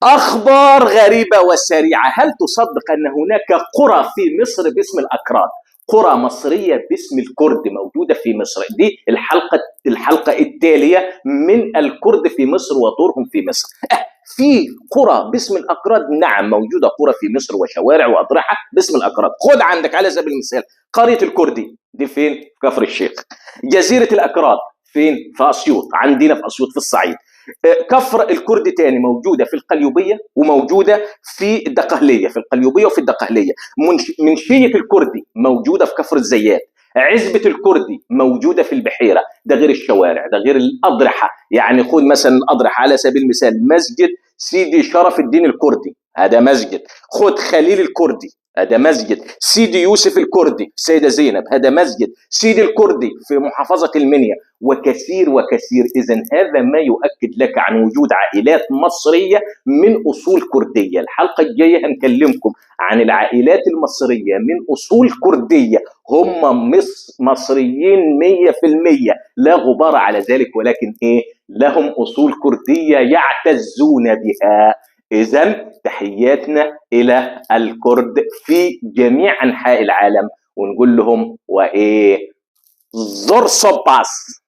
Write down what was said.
أخبار غريبة وسريعة. هل تصدق أن هناك قرى في مصر باسم الأكراد؟ قرى مصرية باسم الكرد موجودة في مصر. دي الحلقة التالية من الكرد في مصر ودورهم في مصر. في قرى باسم الأكراد؟ نعم، موجودة قرى في مصر وشوارع وأضرحة باسم الأكراد. خد عندك على سبيل المثال قرية الكردي، دي فين؟ في كفر الشيخ. جزيرة الأكراد فين؟ في أسيوط، عندنا في أسيوط في الصعيد. كفر الكرد تاني موجودة في القليوبية وموجودة في الدقهلية، في القليوبية وفي الدقهلية. منشية الكردي موجودة في كفر الزيات. عزبة الكردي موجودة في البحيرة. ده غير الشوارع، ده غير الأضرحة. يعني خد مثلا الأضرحة على سبيل المثال، مسجد سيدي شرف الدين الكردي، هذا مسجد. خد خليل الكردي، هذا مسجد. سيدي يوسف الكردي، سيدة زينب، هذا مسجد. سيدي الكردي في محافظة المنيا، وكثير وكثير. إذن هذا ما يؤكد لك عن وجود عائلات مصرية من أصول كردية. الحلقة الجاية هنكلمكم عن العائلات المصرية من أصول كردية، هم مصريين 100%، لا غبار على ذلك، ولكن إيه؟ لهم أصول كردية يعتزون بها. إذن تحياتنا إلى الكرد في جميع أنحاء العالم، ونقول لهم وإيه؟ زور سوباس.